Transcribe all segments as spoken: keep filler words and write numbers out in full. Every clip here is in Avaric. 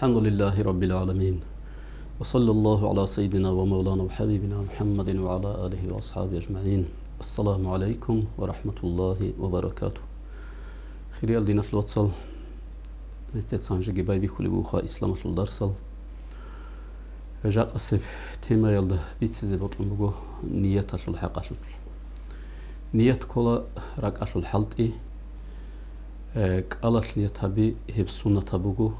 الحمد لله رب العالمين. وصلى الله على سيدنا ومولانا وحبيبنا محمد وعلى آله وأصحابه أجمعين. السلام عليكم ورحمة الله وبركاته. Хириял диналъул вацал, нилъеца гьанжеги байбихьулеб бугоха исламалъул дарсал. Жакъасеб темаялда бицизе бокьун буго нияталъул хӀакъалъулъ. Ният ккола ракӀалъул хӀалтӀи, э, кӀалалъ ният гьаби гьеб суннатаб буго,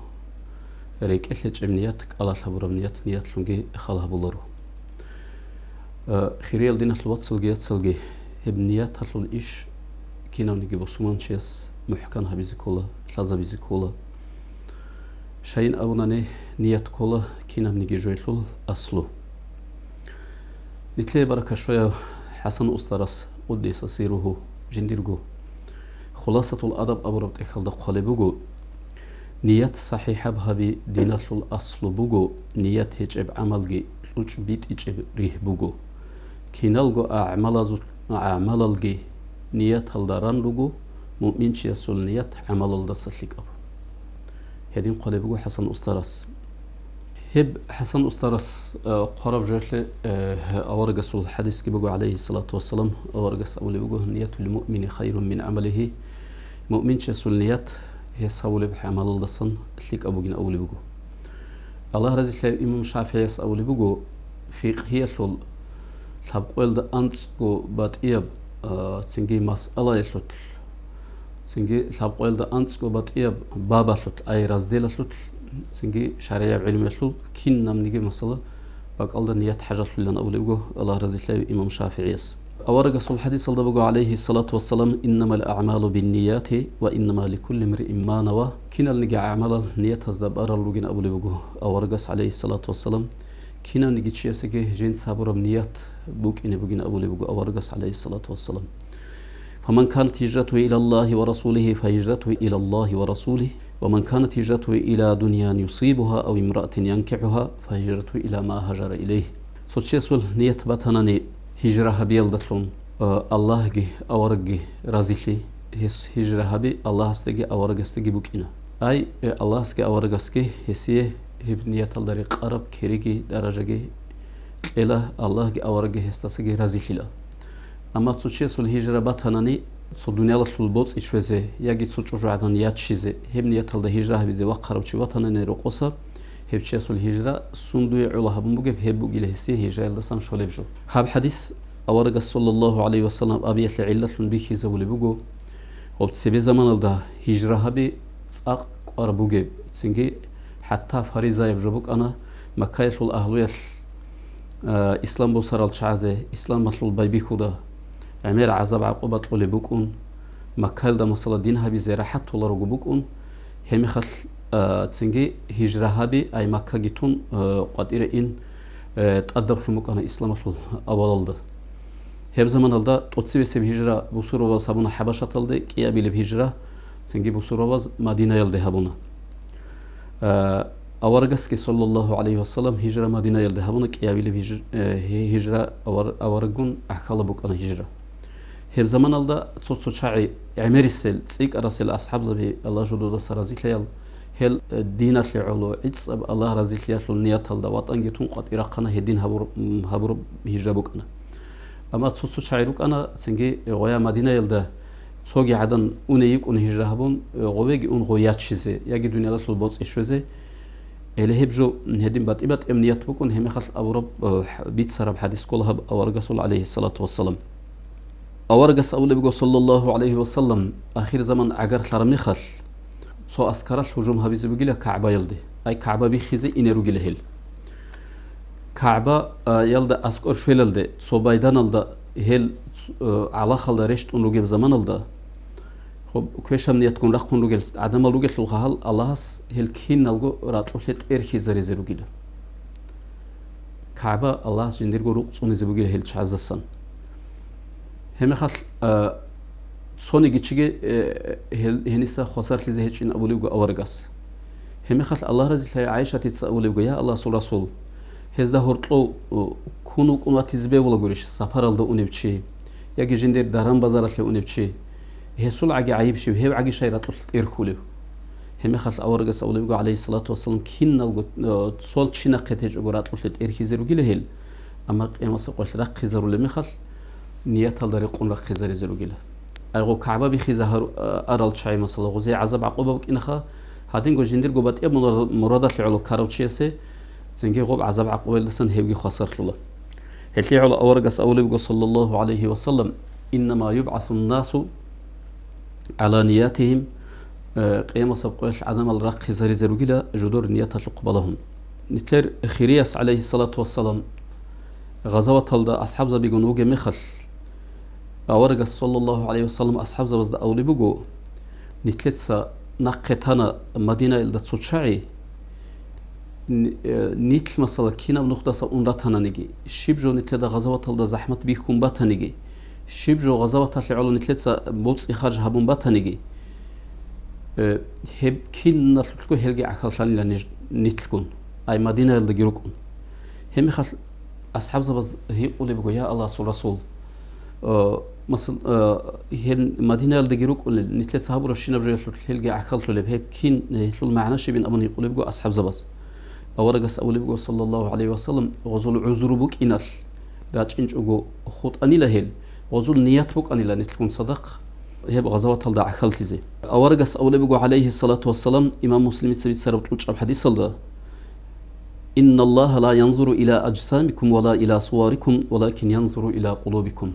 рекӀелъ гьечӀеб ният, кӀалалъ гьабураб ният, ниятлъунги хал гьабуларо. Э, хириял диналъул вацалги яцалги, гьеб нияталъул иш кинавниги бусурманчияс мухӀкан гьабизе ккола, лъазабизе ккола. Щайин абунани, ният ккола кинабниги жоялъул аслу. Нилъее баракат щвеяв ХӀасан устарас, къуддиса сирругьу, жиндирго «Хуласатул адаб» абураб тӀехьалда хъвалеб буго: «Ният сахӀихӀаб гьаби диналъул аслу буго, ният гьечӀеб гӀамалги кьучӀ битӀичӀеб ригь буго. Киналго агӀмалазул, агӀмалалги нияталда ран руго, муъминчиясул ният гӀамалалдаса лъикӀаб». Гьедин хъвалеб буго ХӀасан устарас. Гьеб ХӀасан устарас, э, хъвараб жоялъе, э, аварагасул хӀадисги буго, гӀалайгьиссалату вассалам, аварагас абулеб буго: «Ниятул муъмини хайрун мин гӀамалигьи», муъминчиясул ният гьес гьавулеб гӀамалалдасан лъикӀаб бугин абулеб буго. Аллагь разилъаяв имам ШафигӀияс абулеб буго, фикъгьиялъул лъабкъоялда анцӀго батӀияб, а, цинги масъалаялъулъ, цинги лъабкъоялда анцӀго батӀияб бабалъулъ, ай разделалъулъ, цинги шаригӀияб гӀилмуялъул кинабниги масала бакӀалда ният хӀажалъулилан абулеб буго Аллагь разилъаяв имам ШафигӀияс. Аварагасул хӀадисалда буго, гӀалайгьиссалату вассалам: «Иннамал агӀмалу биннияти ва иннама ликулли имриин ма нава». Киналниги гӀамалал ниятазда барал ругин абулеб буго аварагас, гӀалайгьиссалату вассалам. Кинавниги чиясеги жинца гьабураб ният букӀине бугин абулеб буго аварагас, гӀалайгьиссалату вассалам. «Фаман канат гьижратугьу ила Аллагьи ва расулигьи, фагьижратугьу ила Аллагьи ва расулигьи, ва ман канат гьижратугьу ила дуньян юсибугьа ав имраатин янкихӀугьа, фагьижратугьу ила ма гьажара илайгь». Цо чиясул ният батанани гьижра гьабиялдалъун, э, Аллагьги аварагги разилъи, гьес гьижра гьаби Аллагьасдаги аварагасдаги букӀина. Ай, э, Аллагьасги аварагасги гьесие гьеб нияталда рекъараб кириги даражаги кьела, Аллагьги аварагги гьесдасаги разилъила. Амма цо чиясул гьижра батанани, цо дуниялалъул боцӀи щвезе яги цо чӀужугӀадан яччизе, гьеб нияталда гьижра гьабизе вахъарав чи ватанани рокъоса, гьев чиясул гьижра сундуе гӀоло гьабун бугеб, гьеб бугила гьесие гьижраялдасан щолеб жо. Гьаб хӀадис аварагас, саллаллагьу гӀалайгьи вассалам, абиялъе гӀиллалъун бихьизабулеб буго, гьоб цебе заманалда гьижра гьаби цӀакъ кӀвар бугеб, цинги хӀатта фаризаяб жо букӀана Маккаялъул агьлуялъ, а, ислам босарал чагӀазе исламалъул байбихьуда, гӀемер гӀазаб-гӀакъуба кьолеб букӀун, Маккаялда, масала, дин гьабизе рахӀат толарого букӀун, гьебмехалъ, а, цинги гьижра гьаби, ай Маккаги тун, а, къватӀире ин, а, тӀадаблъун букӀана исламалъул авалалда. Гьеб заманалда тӀоцебесеб гьижра бусурбабаз гьабуна ХӀабашаталде, кӀиабилеб гьижра цинги бусурбабаз Мадинаялде гьабуна. А, аварагасги, саллаллагьу гӀалайгьи вассалам, гьижра Мадинаялде гьабуна, кӀиабилеб гьиж-, э, гьи-, гьижра авар-, авараггун гӀахьалаб букӀана гьижра. Гьеб заманалда цо-цо чагӀи гӀемерисел, цӀикӀкӀарасел асхӀабзаби, Аллагь жододаса разилъаял, гьел, э, диналъе гӀоло, гӀицӀаб Аллагь разилъиялъул нияталда ватӀанги тун къватӀирахъана, гьедин гьабур-, м, гьабураб гьижра букӀана. Амма цо-цо чагӀи рукӀана, цинги гъоя Мадинаялда цоги гӀадан уне йикӀун гьижра гьабун, гъовеги ун гъой яччизе яги дуниялалъул боцӀи щвезе. Гьеле гьеб жо гьедин батӀи-батӀияб ният букӀун, гьебмехалъ абураб, э, бицараб хӀадис ккола гьаб аварагасул, гӀалайгьиссалату вассалам. Аварагас абулеб буго, саллаллагьу гӀалайгьи вассалам, ахирзаман гӀагарлъараб мехалъ, цо аскаралъ гьужум гьабизе бугила КагӀбаялде, ай КагӀба биххизе ине ругила гьел. КагӀба, а, ялда аскӀор щвелалде, цо байданалда гьел, э, гӀалахалда рещтӀун ругеб заманалда, хоб, квешаб ниятгун рахъун ругел гӀадамал ругелъулха гьал, Аллагьас гьел киналго ракьулъе тӀерхьизаризе ругила. КагӀба Аллагьас жиндирго рукъ цӀунизе бугила гьел чагӀаздасан. Гьебмехалъ, а, цониги чиги, э, гьел-, гьениса хвасарлъизе гьечӀин абулебго аварагас. Гьебмехалъ Аллагь разилъаяв ГӀайшатица абулебго: «Я Аллагьасул Расул, гьезда гьоркьов, э, ккун вукӀун ватизе бегьулагурищ сапаралда унев чи, яги жиндир даран-базаралъе унев чи? Гьесул гӀаги гӀайиб щив, гьев гӀаги щай ракьулъ тӀерхьулев?» Гьебмехалъ аварагас абулеб буго, гӀалайгьиссалату вассалам, киналго, э, цо чи нахъе течӀого ракьулъе тӀерхьизе ругила гьел, амма къиямасеб къоялъ рахъизарулеб мехалъ, нияталда рекъон рахъизаризе ругила. Айгъо КагӀба биххизе гьар-, э, арал чагӀи, масала, гъузе гӀазаб-гӀакъуба букӀинаха, гьадинго жиндирго батӀияб мурад-, мурадалъе гӀоло ккарав чиясе цинги гъоб гӀазаб-гӀакъубаялдасан гьевги хвасарлъула. Гьелъие гӀоло аварагас абулеб буго, саллаллагьу гӀалайгьи ва саллам: «Иннама юбгӀасун-насу гӀала ниятигьим», э, къиямасеб къоялъ гӀадамал рахъизаризе ругила жидер нияталъухъ балагьун. Нилъер хирияс, гӀалайгьиссалату вассалам, гъазаваталда асхӀабзабигун вугеб мехалъ, аварагас, саллаллагьу гӀалайгьи ва саллам, асхӀабзабазда абулеб буго: «Нилъеца нахъе тана Мадинаялда цо чагӀи, н-, э, нилъ, масала, кинаб нухдаса ун ратаниги, щиб жо нилъеда гъазаваталда захӀмат бихьун батаниги, щиб жо гъазаваталъе гӀоло нилъеца боцӀи-харж гьабун батаниги, э, гьеб киналъулъго гьелги гӀахьаллъанила ниж-, нилъгун, ай Мадинаялдаги рукӀун». Гьебмехалъ асхӀабзабаз гьикъулеб буго: «Я Аллагьасул Расул, э, масал, э, гьел Мадинаялдаги рукӀунел, нилъеца гьабурабщинаб жоялъулъ гьелги гӀахьаллъулеб, гьеб кин, гьелъул магӀна щибин?» абун гьикъулеб буго асхӀабзабаз. Аварагас абулеб буго, саллаллагьу гӀалайгьи ва саллам: «Гъозул гӀузру букӀиналъ рачӀинчӀого хутӀанила гьел, гъозул ният букӀанила нилъгун цадахъ гьеб гъазаваталда гӀахьаллъизе». Аварагас абулеб буго, гӀалайгьиссалату вассалам, имам Муслимица бицараб кьучӀаб хӀадисалда: «Инналлагьа ла янзуру иля ажсамикум ва ла иля суварикум, валакин янзуру иля къулубикум».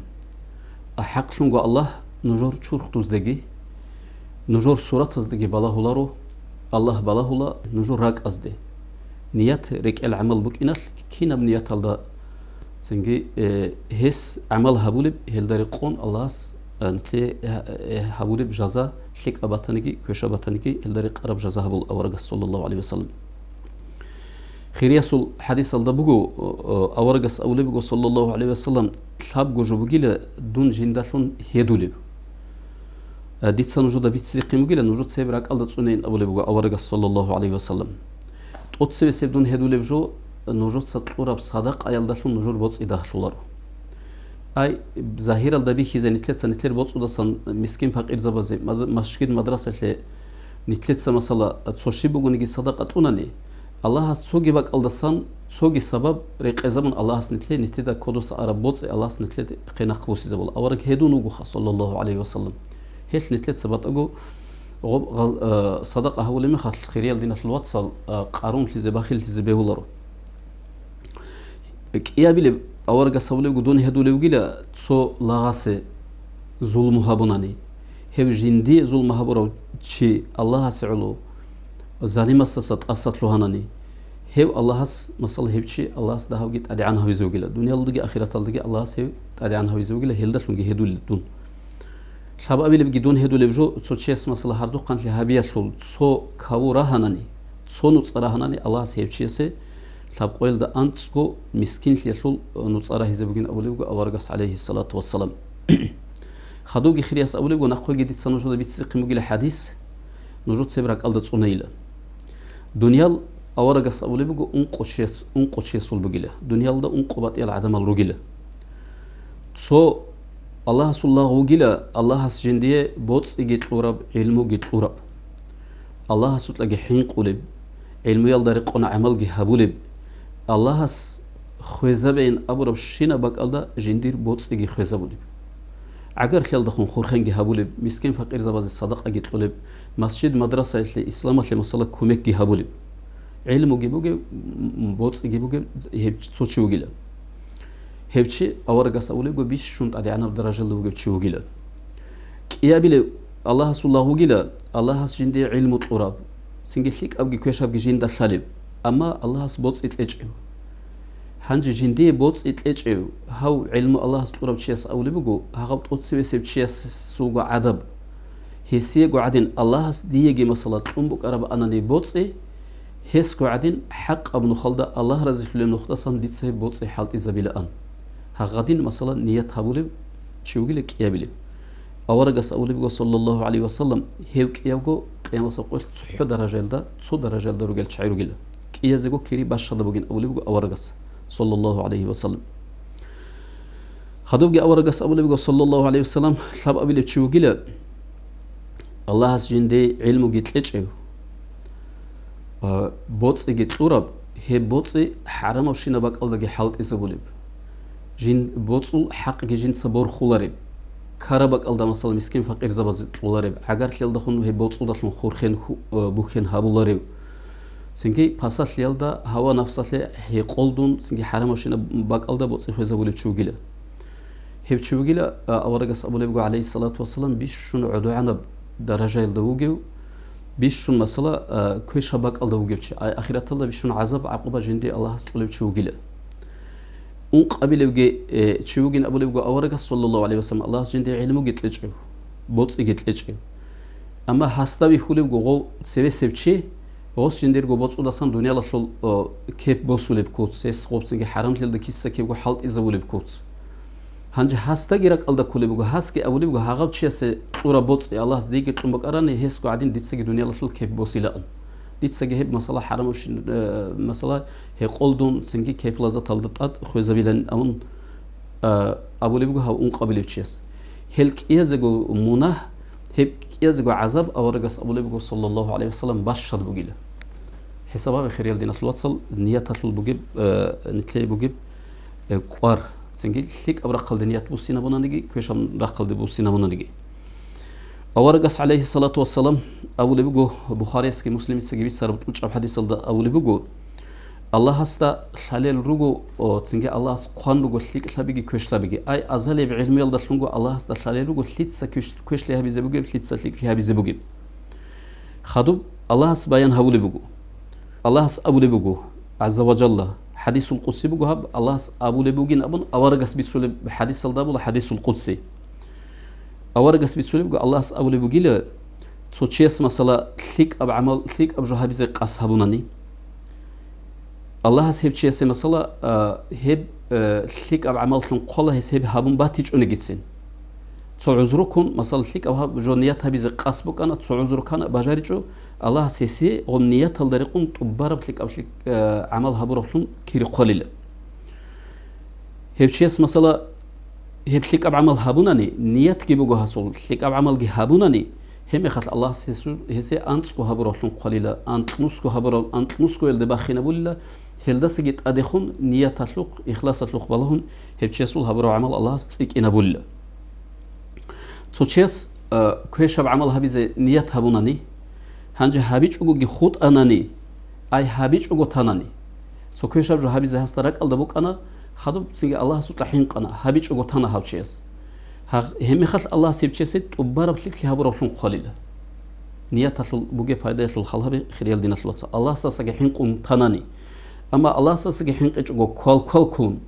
ХӀакълъунго Аллагь нужер чурхдуздаги, нужер суратаздеги балагьуларо, Аллагь балагьула нужер ракӀазде. Ният рекӀел гӀамал букӀиналъ, кинаб нияталда цинги, э, гьес гӀамал гьабулеб, гьелда рекъон Аллагьас, э, нилъее, э, э, гьабулеб жаза лъикӀаб батаниги, квешаб батаниги, гьелда рекъараб жаза гьабула аварагас, саллаллагьу гӀалайгьи ва саллам. Хириясул хӀадисалда буго, э, аварагас абулеб буго, саллаллагьу гӀалайгьи ва саллам: «Лъабго жо бугила дун жиндалъун гьедулеб. Э, дица нужеда биццизехъин бугила, нужеца гьеб ракӀалда цӀунейин», абулеб буго аварагас, саллаллагьу гӀалайгьи ва саллам. ТӀоцебесеб дун гьедулеб жо нужеца кьураб садакъаялдалъун нужер боцӀи дагьлъуларо. Ай, загьиралда бихьизе, нилъеца нилъер боцӀудасан мискин-пакъирзабазе, мад-, масжид-мадрасалъе нилъеца, масала, цо щиб бугониги садакъа кьунани, Аллагьас цоги бакӀалдасан, цоги сабаб рекъезабун, Аллагьас нилъее нилъеда кодоса араб боцӀи Аллагьас нилъее хъе-нахъ босизабула. Авараг гьедун вугоха, саллаллагьу гӀалайгьи ва саллам. Гьелъ нилъеца батӀаго гъоб-, гъаз-, а, садакъа гьабулеб мехалъ, хириял диналъул вацал, а, къарунлъизе, бахиллъизе бегьуларо. КӀиабилеб аварагас абулебго, дун гьедулев вугила цо лагъасе зулму гьабунани. Гьев жиндие зулму гьабурав чи Аллагьасе гӀоло залимасдаса тӀаса лъугьанани, гьев Аллагьас, масала, гьев чи Аллагьас дагьавги тӀадегӀан гьавизе вугила, дуниялалдаги ахираталдаги Аллагьас гьев тӀадегӀан гьавизе вугила, гьелдалъунги гьедулел дун. Лъабабилебги дун гьедулеб жо, цо чияс, масала, гьардухъанлъи гьабиялъул цо каву рагьанани, цо нуцӀа рагьанани, Аллагьас гьев чиясе лъабкъоялда анцӀго мискинлъиялъул нуцӀа рагьизе бугин абулебго аварагас, гӀалайгьиссалату вассалам. Хадубги хирияс абулебго, нахъеги дица нужеда биццихъин бугила хӀадис, нужеца гьеб ракӀалда цӀунейила. Дуниял аварагас абулеб буго, ункъо чияс, ункъо чиясул бугила. Дуниялда ункъо батӀиял гӀадамал ругила. Цо Аллагьасул лагъ вугила, Аллагьас жиндие боцӀиги кьураб, гӀилмуги кьураб. Аллагьасукьаги хӀинкъулеб, гӀилмуялда рекъон гӀамалги гьабулеб, Аллагьас хвезабейин абурабщинаб бакӀалда жиндир боцӀиги хвезабулеб. ГӀагарлъиялдахун хурхенги гьабулеб, мискин-пакъирзабазе садакъаги кьолеб, масжид-мадрасаялъе, исламалъе, масала, кумекги гьабулеб. ГӀилмуги бугеб, м-, боцӀиги бугеб гьеб цо чи вугила. Гьев чи аварагас абулебго бищун тӀадегӀанаб даражалда вугев чи вугила. КӀиабилев Аллагьасул лагъ вугила, Аллагьас жиндие гӀилму кьураб, цинги лъикӀабги квешабги жинда лъалеб, амма Аллагьас боцӀи кьечӀев. Гьанже жиндие боцӀи кьечӀев гьав гӀилму Аллагьас кьурав чияс абулеб буго, гьагъаб тӀоцевесев чиясулго гӀадаб. Гьесиего гӀадин Аллагьас диеги, масала, кьун букӀараб анани боцӀи, гьесго гӀадин хӀакъаб нухалда Аллагь разилъулеб нухдасан дица гьеб боцӀи хӀалтӀизабилаан. Гьагъадин, масала, ният гьабулев чи вугила кӀиабилев. Аварагас абулеб буго, саллаллагьу гӀалайгьи ва саллам, гьев кӀиявго къиямасеб къоялъ цохӀо даражаялда, цо даражаялда ругел чагӀи ругила. КӀиязего кири бащада бугин абулеб буго аварагас, саллаллагьу гӀалайгьи ва саллам. Хадубги аварагас абулеб буго, саллаллагьу гӀалайгьи ва саллам, лъабабилев чи вугила, Аллагьас жиндие гӀилмуги кьечӀев, А, боцӀиги кьураб, гьеб боцӀи хӀарамабщинаб бакӀалдаги хӀалтӀизабулеб. Жин боцӀул хӀакъги жинца борхулареб. Ккараб бакӀалда, масала, мискин-факъирзабазе кьолареб, гӀагарлъиялдахун гьеб боцӀудалъун хурхен ху-, а, бухьен гьабуларев. Цинги пасалъиялда, гьава-напсалъе гьекъолдун, цинги хӀарамабщинаб бакӀалда боцӀи хвезабулев чи вугила. Гьев чи вугила, а, аварагас абулебго, гӀалайгьиссалату вассалам, бищун гӀодогӀанаб даражаялда вугев, бищун, масала, а, квешаб бакӀалда вугев чи, а-, ахираталда бищун гӀазаб-гӀакъуба жинде Аллагьас кьолев чи вугила. Ункъабилевги, э, чи вугин абулебго аварагас, саллаллагьу гӀалайгьи вассалам, Аллагьас жинде гӀилмуги кьечӀев, боцӀиги кьечӀев. Амма гьасда вихьулебго гъов цевесев чи, гъос жиндирго боцӀудасан дуниялалъул, о, кеп босулеб куц, гьес гъобцинги хӀарамлъиялда киса-кибго хӀалтӀизабулеб куц. Гьанже гьасдаги ракӀалда кколеб буго, гьасги абулеб буго, гьагъав чиясе кьураб боцӀи Аллагьас диеги кьун бакӀарани, гьесго гӀадин дицаги дуниялалъул кеп босилаан. Дицаги гьеб масала хӀарамабщин, э, масала гьекъолдун, цинги кеп-лаззаталда тӀад хвезабилан абун, а, абулеб буго гьав ункъабилев чияс. Гьел кӀиязего мунагь, гьеб кӀиязего гӀазаб аварагас абулеб буго, саллаллагьу гӀалайгьи вассалам, бащад бугила. ХӀисаб гьабе, хириял диналъул вацал, нияталъул бугеб, э, нилъее бугеб, э, кӀвар. Цинги лъикӀаб рахъалде ният буссинабунаниги, квешаб рахъалде буссинабунаниги. Аварагас, гӀалайгьиссалату вассалам, абулеб буго, Бухариясги Муслимицаги бицараб тӀучӀаб хӀадисалда абулеб буго, Аллагьасда лъалел руго, о, цинги Аллагьас хъван руго лъикӀлъабиги квешлъабиги. Ай, азалияб гӀилмуялдалъунго Аллагьасда лъалел руго лъица квеш-, квешлъи гьабизе бугеб, лъица лъикӀлъи гьабизе бугеб. Хадуб Аллагьас баян гьабулеб буго. Аллагьас абулеб буго, гӀазза ва жалла, хӀадисул къудси буго гьаб, Аллагьас абулеб бугин абун аварагас бицулеб хӀадисалда абула хӀадисул къудси. Аварагас бицулеб буго, Аллагьас абулеб бугила, цо чияс, масала, лъикӀаб гӀамал, лъикӀаб жо гьабизе къасд гьабунани, Аллагьас гьев чиясе, масала, а, гьеб, э, лъикӀаб гӀамаллъун хъвала гьес гьеб гьабун батичӀонигицин. Цо гӀузруккун, масала, лъикӀаб гьаб-, жо ният гьабизе къасд букӀана, цо гӀузруккана бажаричӀо, Аллагьас гьесие гъоб нияталда рекъун тӀубараб лъикӀаб лъикӀ-, э, гӀамал гьабуравлъун кири хъвалила. Гьев чияс, масала, гьеб лъикӀаб гӀамал гьабунани, ниятги буго гьасул, лъикӀаб гӀамалги гьабунани, гьеб мехалъ Аллагьас гьесу-, гьесие анцӀго гьабуравлъун хъвалила, анкьнусго гьабурав-, анкьнусгоялде бахинабулила, гьелдасаги тӀадехун нияталъухъ, ихласалъухъ балагьун гьев чиясул гьабурав гӀамал Аллагьас цӀикӀкӀинабулила. Цо чияс, а, квешаб гӀамал гьабизе ният гьабунани, гьанже гьабичӀогоги хутӀанани, ай, гьабичӀого танани, цо квешаб жо гьабизе гьасда ракӀалда букӀана, хадуб цинги Аллагьасукьа хӀинкъана, гьабичӀого тана гьав чияс. Гьагъ-, гьебмехалъ Аллагьас гьев чиясе тӀубараб лъикӀлъи гьабуравлъун хъвалила. Нияталъул бугеб пайдаялъул хал гьабе, хириял диналъул вацал, Аллагьасдасаги хӀинкъун танани. Амма Аллагьасдасаги хӀинкъичӀого квал-квалккун,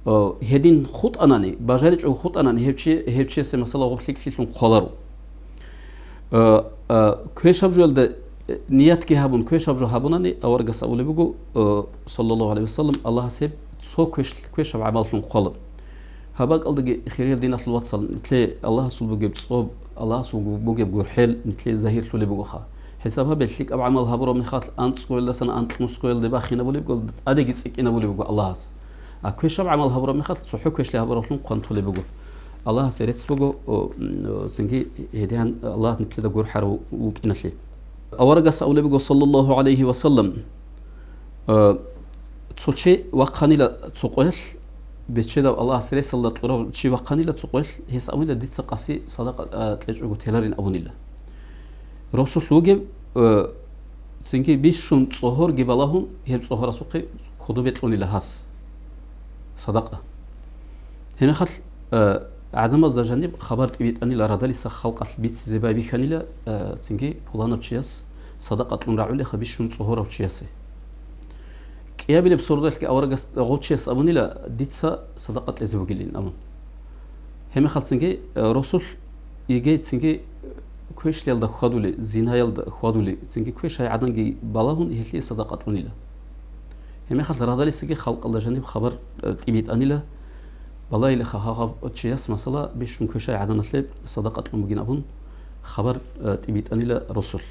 э, гьедин хутӀанани, бажаричӀого хутӀанани, гьев чи-, гьев чиясе, масала, гъоб лъикӀлъилъун хъваларо. Э, э, квешаб жоялда, э, ниятги гьабун, квешаб жо гьабунани, аварагас абулеб буго, э, саллаллагьу гӀалайгьи вассалам, Аллагьас гьеб цо квеш-, квешаб гӀамаллъун хъвала. Гьаб бакӀалдаги, хириял диналъул вацал, нилъее Аллагьасул бугеб цӀоб, Аллагьасул бугеб гурхӀел нилъее загьирлъулеб бугоха. ХӀисаб гьабе, лъикӀаб гӀамал гьабураб мехалъ анцӀгоялдасан анкьнусгоялде бахинабулебго, тӀадеги цӀикӀкӀинабулеб буго Аллагьас. А квешаб гӀамал гьабураб мехалъ цохӀо квешлъи гьабуравлъун хъван толеб буго. Аллагьасе рецц буго, о, м, цинги гьедигьан Аллагь нилъеда гурхӀарав вукӀиналъе. Аварагас абулеб буго, саллаллагьу гӀалайгьи вассалам, э, цо чи вахъанила цо къоялъ, бечедав Аллагьас ресалда кьурав чи вахъанила цо къоялъ, гьес абунила, дица къаси садакъа, э, кьечӀого теларин абунила. Росулъ вугев, э, цинги бищун цӀогьорги балагьун, гьеб цӀогьорасухъе кодобе кьунила гьас садакъа. Гьебмехалъ, э, гӀадамазда жаниб хабар тӀибитӀанила, радалиса халкъалъ бицизе байбихьанила, э, цинги пуланав чияс садакъа кьун рагӀулеха бищун цӀогьорав чиясе. КӀиабилеб сордоялъги аварагас гъов чияс абунила, дица садакъа кьезе бугилин абун. Гьебмехалцинги, э, росулъ йигей цинги, э, квешлъиялда хьвадули, зинаялда хьвадули, цинги квешай гӀаданги балагьун, гьелъие садакъа кьунила. Гьебмехалъ радалисаги халкъалда жаниб хабар, э, тӀибитӀанила, балайилаха гьагъав чияс, масала, бищун квешай гӀаданалъе садакъа кьун бугин абун, хабар, э, тӀибитӀанила росулъ.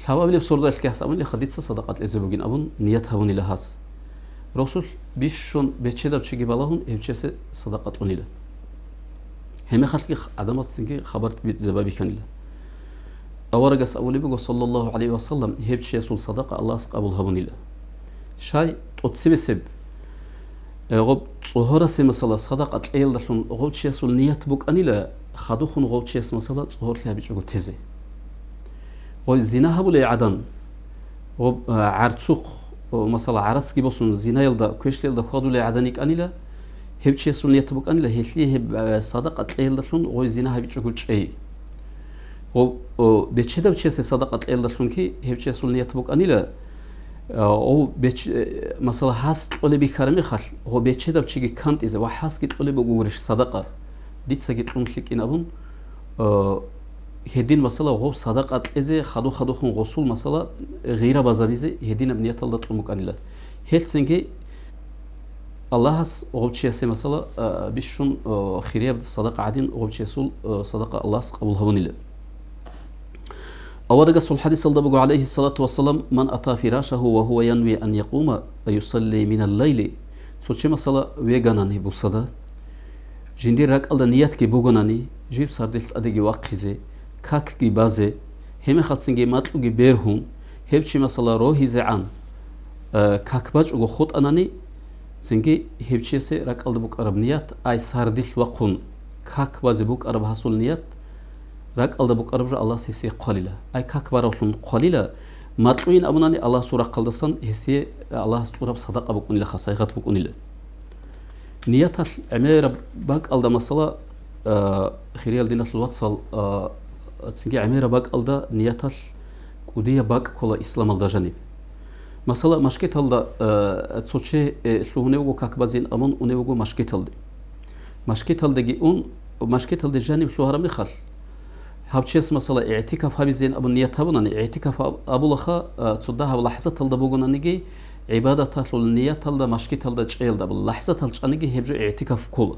Лъабабилеб сордоялъги гьас абунила, дица садакъа кьезе бугин абун, ният гьабунила гьас. Росулъ бищун бечедав чиги балагьун, гьев чиясе садакъа кьунила. Гьебмехалъги х-, гӀадамаз цинги хабар тӀибитӀизе байбихьанила. Аварагас абулеб буго, саллаллагьу гӀалайгьи ва саллам, гьеб чиясул садакъа Аллагьас къабул гьабунила. Щай, тӀоцебесеб, э, гъоб цӀогьорасе, масала, садакъа кьеялдалъун гъов чиясул ният букӀанила, хадухъун гъов чияс, масала, цӀогьорлъи гьабичӀого тезе. Гъой зина гьабулей гӀадан, гъоб, э, гӀарцухъ, о, масала, гӀарацги босун, зинаялда, квешлъиялда хьвадулей гӀадан йикӀанила, гьев чиясул ният букӀанила, гьелъие гьеб, э, садакъа кьеялдалъун гъой зина гьабичӀого чӀей. Гъоб, о, бечедав чиясе садакъа кьеялдалъунги гьев чиясул ният букӀанила, э, гъов беч-, э, масала, гьас кьолеб бихьараб мехалъ, гъов бечедав чиги кантӀизе ва гьасги кьолеб бугурищ садакъа, дицаги кьун лъикӀин абун, э, гьедин, масала, гъов садакъа кьезе хадур-хадурхъун гъосул, масала, гъира базабизе гьединаб нияталда кьун букӀанила. Гьелъцинги Аллагьас гъов чиясе, масала, а, бищун, а, хирияб садакъа гӀадин, гъов чиясул, а, садакъа Аллагьас къабул гьабунила. Аварагасул хадисалда буго, гӀалайгьиссалату вассалам: «Ман ата фирашагьу ва гьува янви ан якъума ва юсалли минал лайли». Цо чи, масала, веганани бусада, жиндир ракӀалда ниятги бугонани, жив сардилъ тӀадеги вахъизе, какги базе, гьебмехалцинги макьуги бергьун, гьев чи, масала, рогьизегӀан, э, как бачӀого хутӀанани, цинги гьев чиясе ракӀалда букӀараб ният, ай сардилъ вахъун как базе букӀараб гьасул ният, ракӀалда букӀараб жо Аллагьас гьесие хъвалила. Ай как баравлъун хъвалила, макьуйин абунани Аллагьасул рахъалдасан гьесие Аллагьас тӀураб садакъа букӀунилаха, сайгъат букӀунила. Нияталъ гӀемераб бакӀалда, масала, а, хириял диналъул вацал, а, цинги гӀемераб бакӀалда нияталъ кӀудияб бакӀ ккола исламалда жаниб. Масала, машгиталда, а, цо чи, э, лъугьунев вуго как базин абун унев вуго машгиталде. Машгиталдеги ун, машгиталде жаниб лъугьараб мехалъ, гьав чияс, масала, игӀтикаф гьабизейин абун ният гьабунани, игӀтикаф аб-, абулаха, а, цо дагьаб лахӀзаталда бугонаниги, гӀибадаталъул нияталда машгиталда чӀеялда абула. ЛахӀзатал чӀаниги гьеб жо игӀтикаф ккола.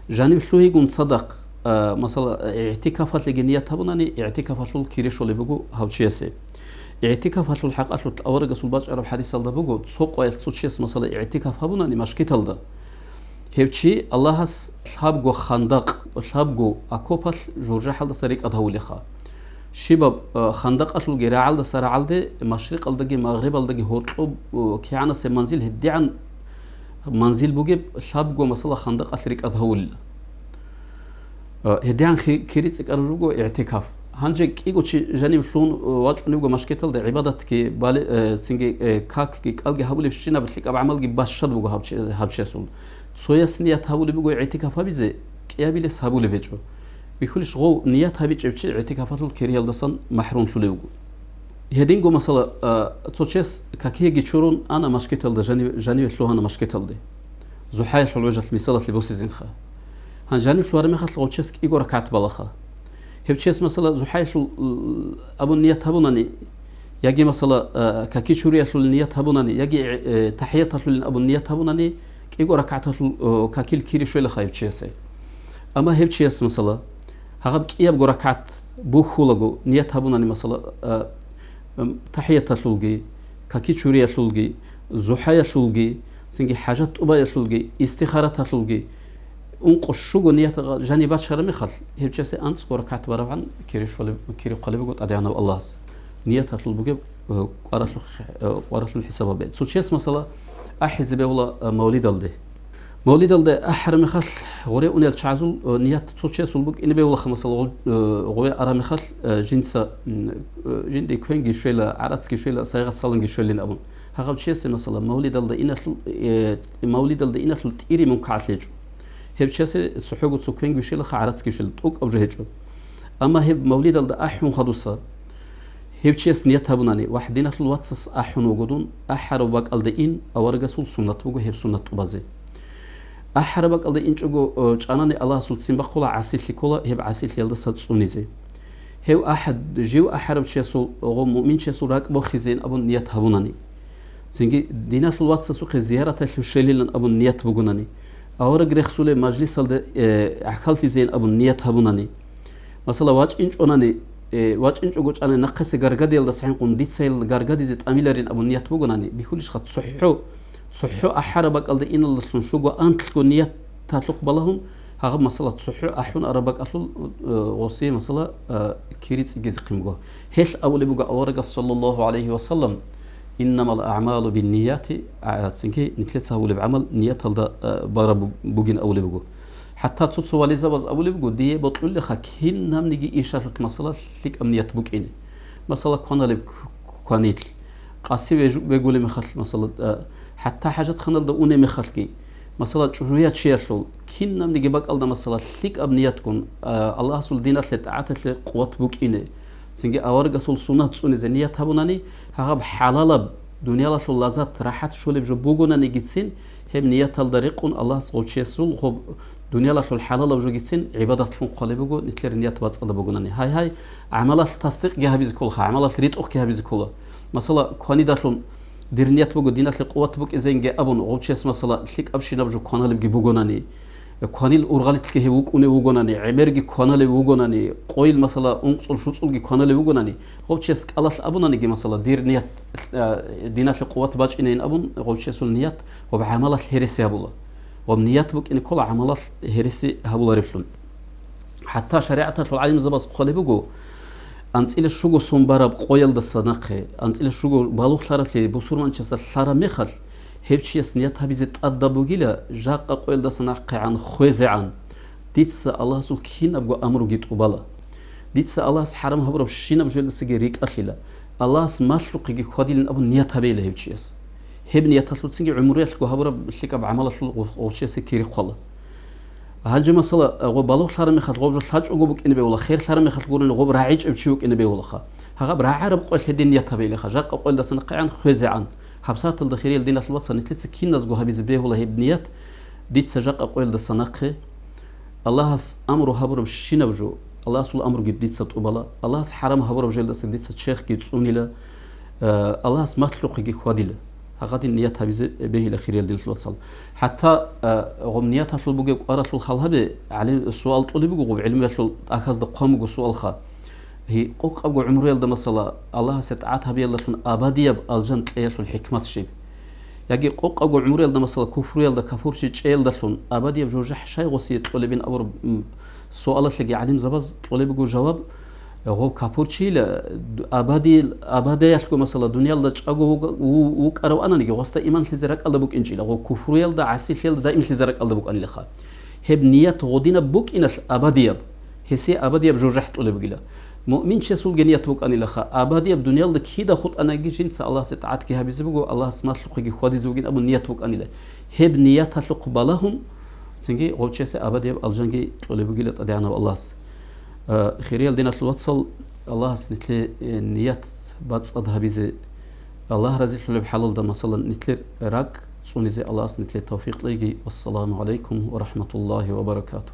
Жаниб лъугьигун цадахъ, а, масала, игӀтикафалъеги ният гьабунани, игӀтикафалъул кири щолеб буго гьав чиясе. ИгӀтикафалъул хӀакъалъулъ аварагасул бачӀараб хадисалда буго, цо къоялъ цо чияс, масала, игӀтикаф гьабунани машгиталда, гьев чи Аллагьас лъабго хандакъ, лъабго окопалъ журжахӀалдаса рикӀад гьавулеха. Щибаб, э, хандакъалъулги рагӀалдаса рагӀалде, машрикъалдаги магърибалдаги гьоркьоб, э, кигӀанасеб манзил гьедигӀан манзил бугеб лъабго, масала, хандакъалъ рикӀад гьавулила. Э, гьедигӀан хи-, кири цӀикӀкӀараб жо буго игӀтикаф. Гьанже кӀиго чи жаниб лъугьун, э, вачӀунебго машгиталда гӀибадатги бали-, э, цинги, э, какги кӀалги гьабулебщинаб лъикӀаб гӀамалги бащад буго гьаб чи-, гьаб чиясул. Цояс ният гьабулеб буго игӀтикаф гьабизе, кӀиябилес гьабулеб гьечӀо. Бихьулищ, гъов ният гьабичӀев чи игӀтикафалъул кириялдасан махӀрумлъулев вуго. Гьединго, масала, а, цо чес какиеги чурун ана машгиталда, жанив-, жаниве лъугьана машгиталде. ЗухӀаялъул гӀужалъ мисалалъе босизинха. Гьан жанив лъугьараб мехалъ гъов чес кӀиго ракагӀат балаха. Гьев чес, масала, зухӀаялъул, м, абун ният гьабунани, яги, масала, а, каки чуриялъул ният гьабунани, яги, э, тахӀияталъулин абун ният гьабунани, кӀиго ракагӀаталъул, о, какил кири щвелаха гьев чиясе. Амма гьев чияс, масала, гьагъаб кӀиябго ракагӀат бухьулаго ният гьабунани, масала, а, м, тахӀияталъулги, каки чуриялъулги, зухӀаялъулги, цинги хӀажат тӀубаялъулги, истихараталъулги, ункъо щуго ният гъа-, жаниб бачараб мехалъ, гьев чиясе анцӀго ракагӀат барабгӀан кири щвалеб-, кири хъвалеб буго ТӀадегӀанав Аллагьас. Нияталъул бугеб, э, къваралъул хи-, э, къваралъул хӀисабабе. Цо чияс, масала, ахӀизе бегьула, э, мавлидалде. Мавлидалде ахӀараб мехалъ, гъуре унел чагӀазул, э, ният цо чиясул букӀине бегьулаха, масала, гъу-, э, гъуве араб мехалъ, э, жинца, м, э, жинде квенги щвела, гӀарацги щвела, сайгъат саламги щвелин абун. Гьагъав чиясе, масала, мавлидалда иналъул, э, мавлидалда иналъул тӀири мункагӀат гьечӀо. Гьев чиясе цохӀого цо квенги щвелаха, гӀарацги щвела, тӀокӀаб жо гьечӀо. Амма гьеб мавлидалда ахӀун хадуса, гьев чияс ният гьабунани, вагь, диналъул вацас ахӀун вуго дун, ахӀарав бакӀалде ин, аварагасул суннат буго гьеб суннат тӀубазе. АхӀараб бакӀалде инчӀого, э, чӀанани Аллагьасул ццин бахъула, гӀасилъи ккола гьеб гӀасилъиялдаса цӀунизе. Гьев ахӀад-, жив ахӀарав чиясул, гъо, муъминчиясул ракӀ бохизейин абун ният гьабунани. Цинги диналъул вацасухъе зияраталъув щвелилан абун ният бугунани, авараг рехсулеб мажлисалда, э, гӀахьаллъизейин абун ният гьабунани, масала, вачӀинчӀонани, э, вачӀинчӀого чӀани нахъесе гаргадиялдаса хӀинкъун дицайилан гаргадизе тӀамиларин абун ният бугунани, бихьулищха цохӀо, цохӀо ахӀараб бакӀалда иналдалъун щуго анлъго нияталъухъ балагьун, Гьагъаб масала цохӀо ахӀун араб бакӀалъул, э, гъосие масала, э, кири цӀигезехъин буго. Гьелъ абулеб буго аварагас, саллаллагьу гӀалайгьи ва саллам: «Иннамал аъмалу биннияти», а, цинги нилъеца гьабулеб гӀамал нияталда, э, бараб бу-, бугин абулеб буго. ХӀатта цо-цо вализабаз абулеб буго: «Дие бокьулеха кинабниги ишалъулъ масала лъикӀаб ният букӀине». Масала, кваналеб к-, к-, кванил, къаси вежу-, вегулеб мехалъ, масала, а, хӀатта хӀажатханалда унеб мехалъги, масала, чӀужуя чиялъул, кинабниги бакӀалда, масала, лъикӀаб ниятгун, а, Аллагьасул диналъе, тӀагӀаталъе къуват букӀине, цинги аварагасул суннат цӀунизе ният гьабунани, гьагъаб хӀалалаб дуниялалъул лаззат, рахӀат щолеб жо бугонанигицин, гьеб нияталда рекъун Аллагьас гъов чиясул гъоб дуниялалъул хӀалалаб жогицин гӀибадатлъун хъвалеб буго, нилъер ният бацӀцӀадаб бугонани. Гьай-гьай, гӀамалалъ тасдикъги гьабизе кколаха, гӀамалалъ ритӀухъги гьабизе ккола. Масала, кванидалъун дир ният буго диналъе къуват букӀизейинги абун, гъов чияс, масала, лъикӀабщинаб жо кваналебги бугонани, кванил ургъалилъги гьев вукӀунев вугонани, гӀемерги кваналев вугонани, къойил, масала, ункъцӀул-шуцӀулги кваналев вугонани, гъов чияс кӀалалъ абунаниги, масала, дир ният, а, диналъе къуват бачӀинейин абун, гъов чиясул ният гъоб гӀамалалъ гьереси гьабула. Гъоб ният букӀине ккола гӀамалалъ гьереси гьабулареблъун. ХӀатта шаригӀаталъул гӀалимзабаз хъвалеб буго, анцӀила щуго сон бараб къоялдаса нахъе, анцӀила щуго балугълъараблъи бусурманчиясда лъараб мехалъ, гьев чияс ният гьабизе тӀадаб бугила, жакъа къоялдаса нахъегӀан хвезегӀан, дица Аллагьасул кинабго амруги тӀубала. Дица Аллагьас хӀарам гьабурабщинаб жоялдасаги рикӀкӀалъила. Аллагьас малъухъеги хьвадилин абун ният гьабейила гьев чияс. Гьеб нияталъуцинги гӀумруялъго гьабураб лъикӀаб гӀамалалъул гъов-, гъов чиясе кири хъвала. Гьанже, масала, гъоб балугълъараб мехалъ гъоб жо лъачӀого букӀине бегьула, херлъараб мехалъ гурони гъоб рагӀичӀев чи вукӀине бегьулаха. Гьагъаб рагӀараб къоялъ гьедин ният гьабейилаха, жакъа къоялдаса нахъегӀан хвезегӀан. ГьабсагӀаталда, хириял диналъул вацал, нилъеца киназго гьабизе бегьула гьеб ният, дица жакъа къоялдаса нахъе Аллагьас амру гьабурабщинаб жо, Аллагьасул амруги дица тӀубала, Аллагьас хӀарам гьабураб жоялдаса дица черхги цӀунила, э, Аллагьас малъухъеги хьвадила. Гьагъадин ният гьабизе бегьила, хириял диналъул вацал. ХӀатта, э, гъоб нияталъул бугеб кӀваралъул хал гьабе, гӀалим суал кьолеб буго, гъоб гӀилмуялъул тӀахьазда хъван буго суалха. Гьи, къокъабго гӀумруялда, масала, Аллагьасе тӀагӀат гьабиялдалъун абадияб алжан кьеялъул хӀикмат щиб? Яги къокъабго гӀумруялда, масала, куфруялда капурчи чӀеялдалъун абадияб жужахӀ щай гъосие кьолебин абураб, м, суалалъеги гӀалимзабаз кьолеб буго жаваб: гъов капурчийила, д-, абадийл-, абадиялъго, масала, дуниялда чӀаго вуга-, ву-, вукӀарав ананиги, гъосда иманлъизе ракӀалда букӀинчӀила, гъов куфруялда, гӀасилъиялда даимлъизе ракӀалда букӀанилаха. Гьеб ният гъодинаб букӀиналъ абадияб, гьесие абадияб жужахӀ тӀолеб бугила. Муъминчиясулги ният букӀанилаха, абадияб дуниялда кида хутӀанаги жинца Аллагьасе тӀагӀатги гьабизе буго, Аллагьас малъухъеги хьвадизе вугин абун ният букӀанила. Гьеб нияталъухъ балагьун, цинги гъовчиясе абадияб алжанги кьолеб бугила ТӀадегӀанав Аллагьас. Э, хириял диналъул вацал, Аллагьас нилъе, э, ният бацӀцӀад гьабизе, Аллагь разилъулеб хӀалалда, масалан, нилъер ракӀ цӀунизе Аллагьас нилъе тавфикъ лейги. Вассаламу гӀалайкум ва рахӀматуллагьи ва баракатугь.